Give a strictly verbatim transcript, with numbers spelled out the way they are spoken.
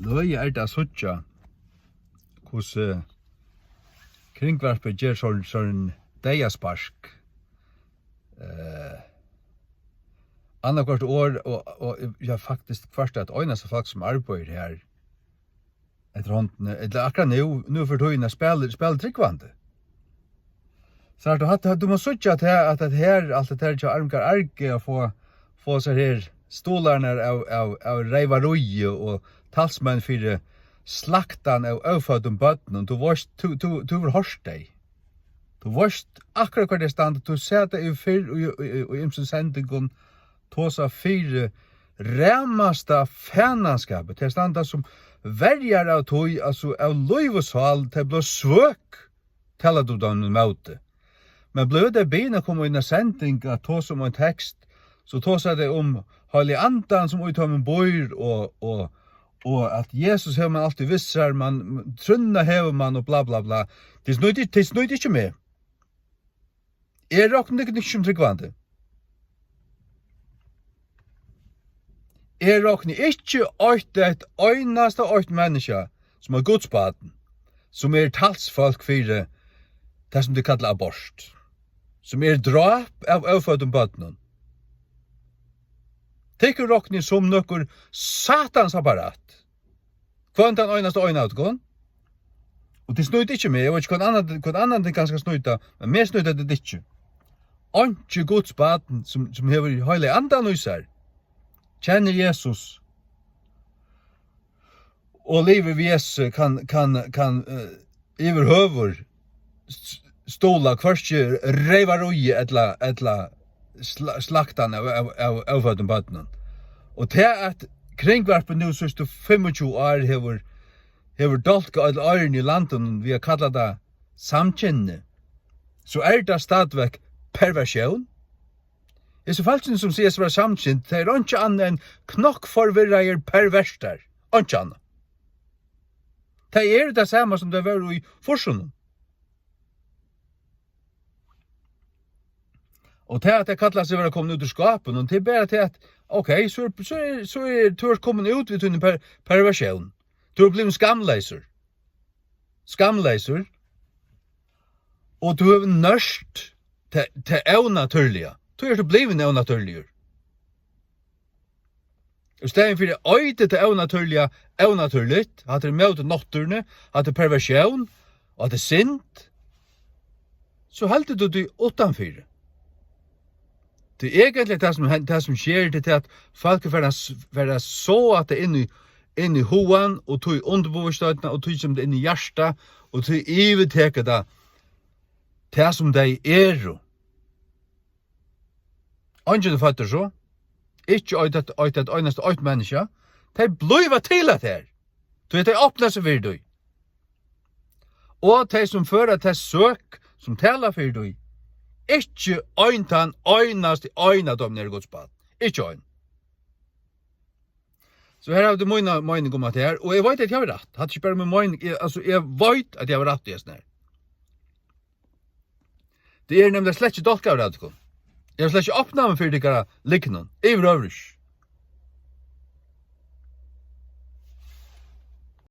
Løgið er tað at síggja, hvussu Kringvarpið ger so, so ein deyðaspark. Eh, annaðhvørt orð, og, og, ja, faktiskt hvørt eitt einasta fólk, sum arbeiðir her, eftir hondini, ella akkurát nú, nú fyri tíðina spælir, spælir trúgvandi. So at tú hatt, tú má síggja at her, at, at her, alt det her hjá Armgar Arge at fáa, fáa sær her stólarnar av, av, av reyvaríi og talsmenn fyri slaktan av óføddum børnum. Tú veist, tú, tú, tú hevur hoyrt tey. Tú veist akkurát hvar tey standa. Tú sært tey fyrr í, í, í, í ymsum sendingum tosa fyri ramasta fananskapi. Tey standa sum verjar av tí, altso av lív og sál, tey blíva svøk, tala tú teimum ímóti. Men blíva tey biðin at koma í eina sending at tosa um ein tekst, so tosa tey um Heilaga Andan, sum í teimum býr, og, og, og at Jesus hevur mann altíð við sær, mann, trúnna hevur mann, og bla, bla, bla. Tey snýta, tey snýta ikki meg. Eg rokni tykkum ikki sum trúgvandi. Eg rokni ikki eitt, eitt einasta eitt menniskja sum er Guds barn, sum er talsfólk fyri tað, sum tey kalla abort, sum er dráp av óføddum børnum. Tykkum rokni eg sum nøkur satans apparat. Hvønn tann einasta ein av tykkum. Og tey snýta ikki meg. Eg veit ikki, hvønn annan, hvønn annan tey kanska snýta, men meg snýta tey ikki. Einki Guds barn, sum, sum hevur Heilaga Andan í sær, kennir Jesus og livir við Jesu, kann, kann, kann, eh, yvirhøvur s-, stóla hvørki reyvaríi ella, ella sla-, slaktan av, av, av óføddum børnum. Og tað, at Kringvarpið nú síðstu fimmogtjúgu ár hevur, hevur dálkað øll oyruni í landinum við at kalla tað samkynni, so er tað stadigvæk perversión. Hesi fólkini, sum siga seg vera samkynd, tey eru einki annað enn knokkforvirraðir pervertar. Einki annað. Tey eru tað sama, sum tey vóru í fýrsunum. Og tað, at tey kalla seg vera komin út úr skápinum, tað er bara tað, at, ok, so er, so er, so er, tú ert komin út við tíni per-, perversión. Tú ert blivin skamleysur. Skamleysur. Og tú hevur nørt tað, tað ónatúrliga. Tú ert blivin ónatúrligur. Í staðin fyri at eita tað ónatúrliga ónatúrligt, hatta er móti náttúruni, hatta er perversión, og hatta er synd, so heldur tú teg uttanfyri. Tí eigentliga tað sum hen-, tað sum sker, tað er tað, at fólk fara s-, fara at sáa tað inn í, inn í hugan, og tí undirbevisstøddina, og tí kemur tað inn í hjartað, og tí yvirtekur tað tað sum tey eru. Eingin er føddur so. Ikki eitt, eitt, eitt, eitt einasta eitt menniskja. Tey blíva til at her. Tí tey opna seg fyri tí. Og tey sum føra tess søk, sum tala fyri tí, ikki ein tann einasti ein av teimum er Guds barn. Ikki ein. So her hava vit mína meining um hatta her, og eg veit, at eg havi rætt. Hatta er ikki bara mín meining, eg, altso, eg veit, at eg havi rætt í hesum her. Tað er nemliga slett ikki dálkaður av tykkum. Eg havi slett ikki opnað meg fyri tykkara lygnum. Yvirhøvur ikki.